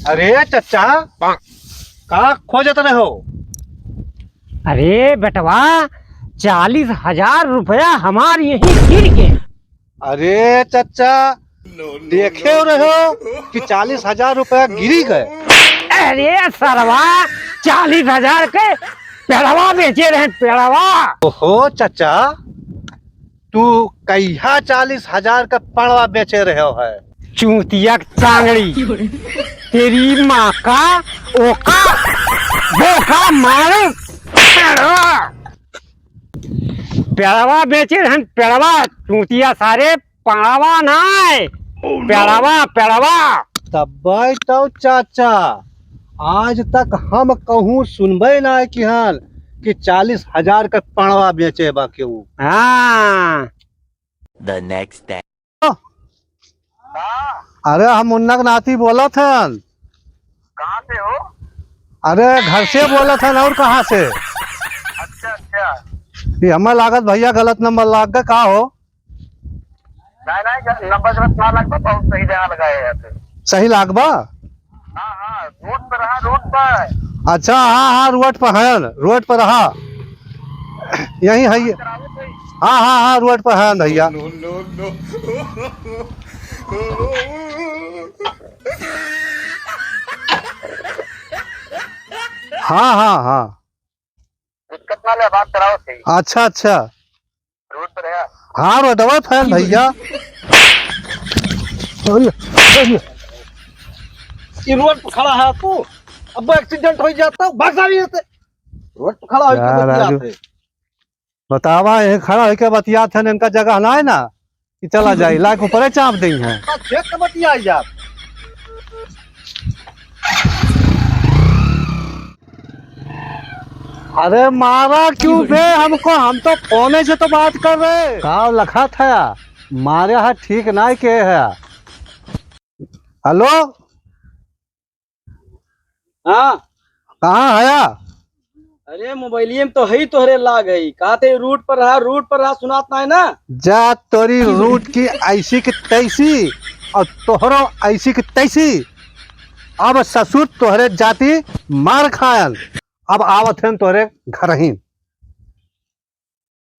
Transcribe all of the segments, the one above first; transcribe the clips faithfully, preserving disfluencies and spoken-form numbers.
अरे चच्चा, का खोजत रहो? अरे बेटवा, चालीस हजार रुपया हमार यहीं गिर गए। अरे चच्चा, देखे रहो कि चालीस हजार रुपया गिरी गए। अरे सरवा, चालीस हजार के पेड़वा बेचे रहे, पेड़वा। ओहो चच्चा, तू कहिया चालीस हजार का पड़वा बेचे रहो है? चूतिया के चांगड़ी, तेरी माँ का, ओका, बोका मारे, पेड़वा। पेड़वा बेचे रहन, पेड़वा, चूतिया सारे, पड़वा नाय, पेड़वा, पेड़वा। तब्बै तो चाचा, आज तक हम कहूँ सुनबै नाय किहन कि चालीस हजार का पड़वा बेचे बा केहू। हाँ। The next day। अरे, हम मुन्ना के नाती बोलत हन। कहाँ से हो? अरे, घर से बोलत हन, और कहाँ से? अच्छा, अच्छा। ये हमें लागत भैया गलत नंबर लाग गए, का हो? नहीं, नहीं, नंबर गलत ना लाग बा, बहुत सही जगह लगाए हैं। सही लाग बा? हाँ, हाँ, रोड पर रहा, रोड पर। अच्छा, हाँ, हाँ, रोड पर है, रोड पर रहा। यही है ये। हाँ, हाँ, हाँ, रोड पर है भैया। हाँ, हाँ, हाँ। दिक्कत ना ले, बात कराओ सही। अच्छा, अच्छा। रोड पर है। हाँ, रोडवा फैल भैया। अरे, अरे। ये रोड पर खड़ा है तू, अब एक्सीडेंट हो जाता, भाग जा रही है ते। रोड पर खड़ा होके यार, बतियात राजू। है। बतावा, यहीं खड़ा होके बतियात है, इनका जगह ना है ना कि चला जाए, लाइक ऊपर चाप दें हैं। खेत के बतिया यार। अरे मारा क्यों बे हमको, हम तो फोने से तो बात कर रहे। का लखा था, मारे हा ठीक ना के है। हेलो, हाँ। कहाँ हया? अरे, मोबाइलिए में तो है ही तोहरे लाग है। कहा थे रूट पर रहा, रूट पर रहा, सुनात ना है ना? जा तोरी रूट की ऐसी की तैसी और तोहरो ऐसी की तैसी। अब ससुर तोहरे जाति मार खायन। अब आवत हैं तोहरे घर ही।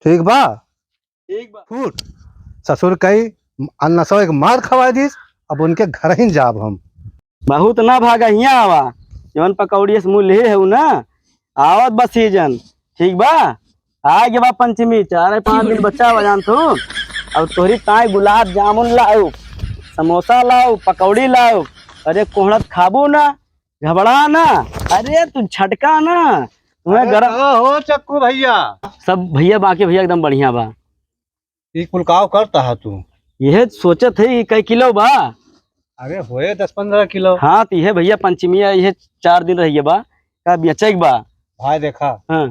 ठीक बा? ठीक बा। फूट। ससुर कई अन्ना सब एक मार खवाए दिस, अब उनके घर ही जाब हम। बहुत ना भागा, हियाँ आवा, जवन पकौड़िया से मुँह लेहे हउ ना, आवत बा सीजन, ठीक बा? आ गे बा पंचमी, चार पाँच दिन बच्चा बा जान तू। अब तोहरी ताई गुलाब जामुन लाउब, समोसा लाउब, पकौड़ी लाउब, अरे कोहड़त खाबू ना, घबड़ा ना, अरे तू झटका ना, तुम्हें अरे गरम का हो चक्कू भैया? सब भैया, बाकी भैया एकदम बढ़िया बा। ई कुल काव करता है तू? यह सोचत है कि कई किलो बा? अरे होए दस पन्द्रह किलो। हाँ, तो यह भैया पंचमी है, यह चार दिन रहिए बा, का बेचे के बा? भाई देखा, हाँ।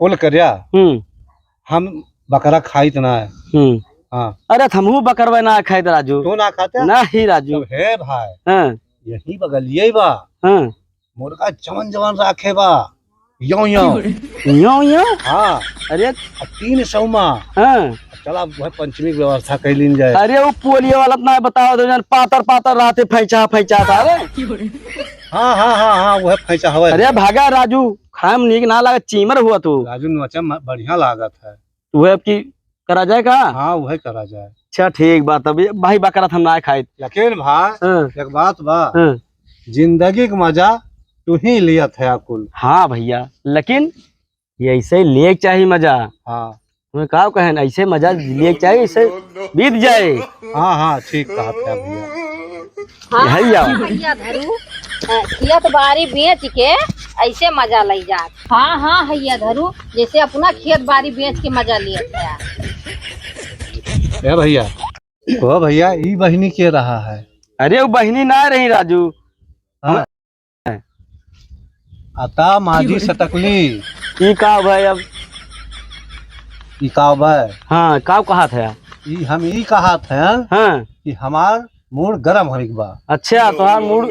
कुल करिया, हम्म। हम बकरा खाइत ना है। हम्म। हाँ। अरे, त हमहू बकरवे ना खाइत, राजू। तू ना खाते? नहीं, राजू। तब हे भाई, हाँ। यही बगलिए बा। हाँ। मुर्गा जवन जवन राखे बा, यों, यों। यों, यों? हाँ। अरे। आ तीन सौ मा। हाँ। चला, वह पंचमी के व्यवस्था कर लीन जाए। अरे, वो पोलियो वाला त ना बताओ, तो जन पातर, पातर रहते, फैंचा, फैंचा था, अरे। हाँ, हाँ, हाँ, हाँ, वह फैंचा हवे। अरे, भागा राजू, खाए में नीक ना लगे, चीमर हुआ तू। राजू, नोचा म-, बढ़िया लागत है। वह अब की करा जाए का? हाँ, वह करा जाए। अच्छा, ठीक बा, तब ये भाई बकरा त हम ना खाइत। लेकिन भाई, हाँ। एक बात बा, हाँ। जिंदगी के मजा तू ही लियत है कुल। हाँ भैया, लेकिन ये ऐसे लेके चाही मजा। हाँ। तुम्हें का कहें, ऐसे मजा लेके चाही, ऐसे बीत जाए। हाँ, हाँ, ठीक कहा था भैया। हाँ, यही आओ। हाँ, भैया धरू, अ, खेत बारी बेच के ऐसे मजा लई जात। हाँ, हाँ, भैया धरू, जैसे अपना खेत बारी बेच के मजा लियत है। ए भैया, ओ भैया, ई बहिनी के रहा है? अरे, वो बहिनी ना रही राजू। हाँ। अता माझी सटकली। ई का भाई अब? ई का भाई? हाँ, का कहा था? ई हम ई कहा था हाँ। कि हमार मूड गरम होइक बा। अच्छा, तोहार मूड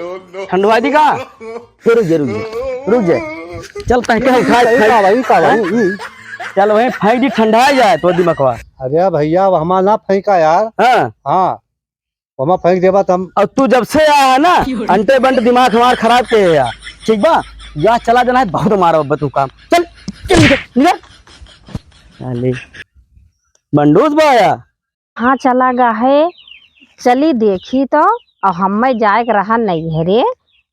ठंडवा दी का? फिर रुक जा, रुक जा, रुक जा। चल, तहके हम खाए, सही खाए। का भाई, का भाई, ई? चल, वहीं फेंक दी, ठंडा जाए तो दिमकवा। अरे भैया, अब हमार ना फेंका यार। हाँ। हाँ। ओमा फेंक देबा त हम। और तू जब से आया है ना, अंटे बंट दिमाग हमार खराब के है यार। ठीक बा, या चला जाना है, बहुत मारा बब्बा तू काम। चल, चल निकल, निकल। साले, बंडूस बा या? हाँ, चला गा है। चली देखी तो, और हमें जाए के रहा नैहरे,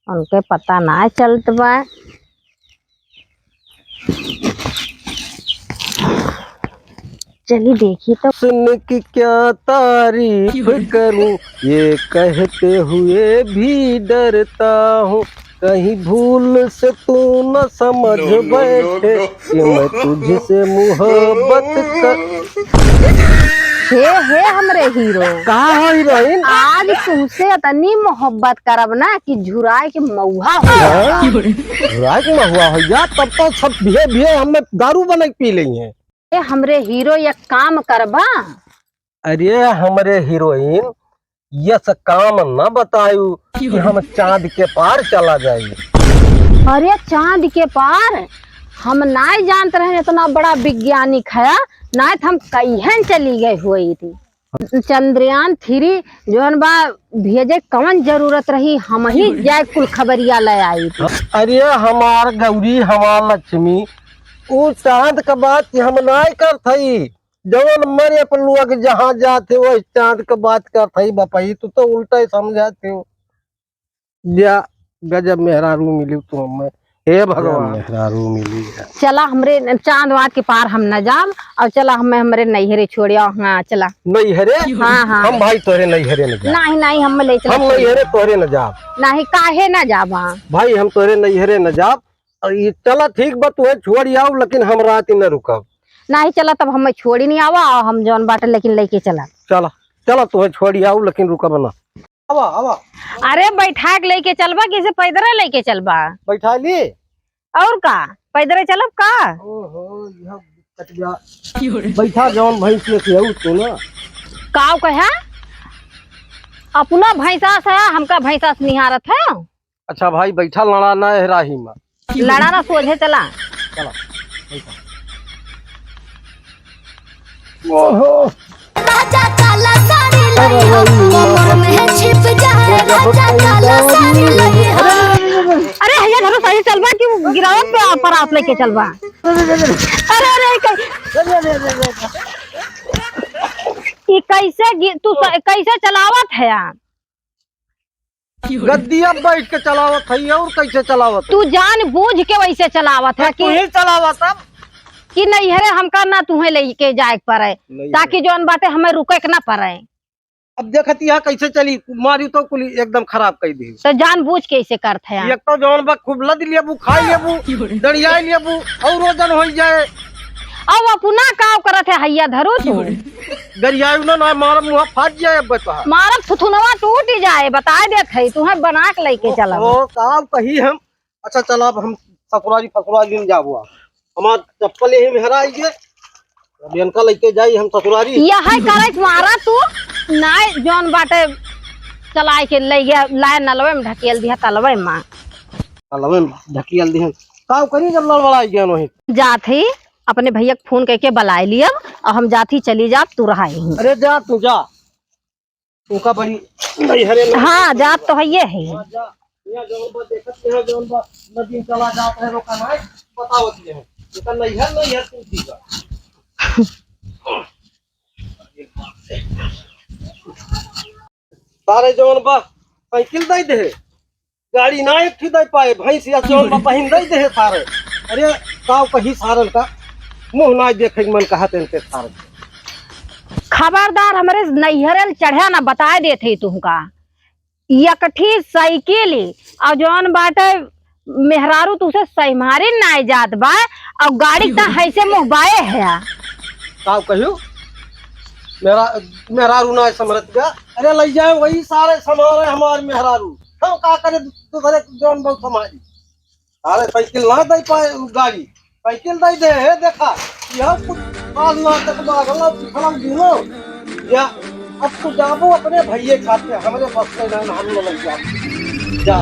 उनके पता ना चलत बा। चली देखी तो। सुन के क्या तारीफ करूं, ये कहते हुए भी डरता हूँ, कहीं भूल से तू न समझ बैठे कि मैं तुझसे मोहब्बत कर। हे, हे हमरे हीरो। कहाँ हो हीरोइन? आज तुमसे इतनी मोहब्बत करब ना कि झुराए के मऊहा हो जाबा। हाँ? झुराए के मऊहा हो जा, तब तो सब भिये भिये हमें दारू बना के पी लेंगे। ए, हमरे हीरो, एक काम करबा? अरे, हमरे हीरोइन, यस काम न बतायू कि हम चाँद के पार चला जाई। अरे, चाँद के पार? हम नाय जानत रहे इतना बड़ा वैज्ञानिक है, नाय त हम कहियन चली गए हुई थी। चंद्रयान थ्री जौन बा भेजे कवन जरूरत रही, हम ही जाए कुल खबरिया ले आई थी। अरे हमार गौरी, हमार लक्ष्मी, उ चाँद क बात हम नाय करत हई। जवन मरे पलुआ के जहाँ जात है, वही चाँद क बात करत हई बपई, तू तो उल्टा ही समझत हो। जा, गजब मेहरारू मिली तू हमें, हे भगवान। मेहरारू मिली है। चला, हमरे चाँद वाँद के पार हम न जाब, और चला हमें हमरे नैहरे छोड़िया। हाँ, चला। नैहरे? हाँ, हाँ। हम भाई तोरे नैहरे न जाब। नहीं, नहीं, हम ले चला। हम नैहरे तोरे न जाब। नहीं, काहे न जाबा? भाई, हम तोरे नैहरे न जाब। और ये चला, ठीक बा, तुहे छोड़ आऊ, लेकिन हम रात ही न रुकब। नहीं चला, तब हमें छोड़ी नहीं आवा, और हम जौन बाटे लेकिन लेके चला। चला, चला, तुहे छोड़ आऊ, लेकिन रुकब ना। आवा, आवा। अरे बैठा के लेके चलबा, किसे पैदल लेके चलबा? बैठा ली। और का, पैदल चलब का? ओहो, यह कट गया। बैठा, जौन भैंस लेके आऊ तू ना। काव कहा? अपना भैंसा से हमका भैंसा से निहारत है। अच्छा भाई, बैठा, लड़ा ना है राही में। लड़ा ना, सोझे चला। चला, बैठा। ओहो। राजा काला साड़ी लइहा, कमर में छिप जाए, राजा काला साड़ी लइहा। अरे, हैया धरो, सही चलबा कि गिरावत पे आप, पर आप लेके चलबा। अरे, अरे, कई-, ई कैसे गि-, तू स-, कैसे चलावत है आप? गद्दिया बैठ के चलावत है और कैसे चलावत है? तू जान बूझ के वैसे चलावत है तू कि, ही चलावत अब। कि नैहरे हमका ना तुहे लेके जाए के पड़े, नैहरे। ताकि जौन बाटे हमें रुके के ना पड़े। अब देखत यहाँ कैसे चली, मारी तो कुल एकदम खराब कर दी। तो जान बूझ के ऐसे करत है। एक तो जौन बा खूब लद लेबू, खाई लेबू, दड़ियाई लेबू और वजन हो जाए। अब अपना काव करत है, हैया धरो तू। गरियाई ना, ना मारब, मुँह फाट जाए अब तोहार। मारब, थुथुनवा टूट जाए, बताए देत है, तुहे बना के लेके चलब। ओ, काव कही हम। अच्छा, चला, अब हम ससुरारी, फसुरारी में जाबो। हमार चप्पल यही में हेराई गे, अब इनका लेके जाई हम ससुरारी। यह है करे मारा तू, ना जौन बाटे चलाए के ले गया, लाए नलवे में ढकेल दिया, तलवे में। तलवे में ढकेल दिया। काव करी जब लड़बड़ाई गया वहीं? जात ही, अपने भैया के फोन करके बुलाए लियब, और हम जात ही चली जाब, तू रहा यहीं। अरे जा तू जा, ओका बड़ी नैहरे में। हाँ, जात तो है ये है। हाँ, जा। यहाँ जौन बा, देखत यहाँ जौन बा, नदी में चला जात है, ओका नाय बतावत ये है। ओका नैहर, नैहर तू ठीक बा। सारे जौन बा, साइकिल दे दे। गाड़ी ना एक ठे दे पाए, भैंस या जौन बा पहिन दे दे सारे। अरे, काव कही सारन का, मुँह ना देखे के मन कहा तेन के सारन। खबरदार, हमरे नैहरे चढ़े ना, बताए देत है तुमका। एकठी साइकिल और जौन बाटे मेहरारू तुसे सैमारी नाय जात बा और गाड़ी त हैसे मुँह बाए है। का कहियो? मेरा, मेहरारू नाय समरत बा। अरे लई जाए वही सारे समारे हमार मेहरारू। हम का करे दूसरे जौन बहुत समारी। अरे साइकिल ना दे पाए उ गाड़ी। साइकिल दे दे, हे देखा, यह कुछ काल नाटक में अगला पिछला दिनो। या अब तू जाबो अपने भैये खाते, हमरे बस में ना, हम लोग जा। जा।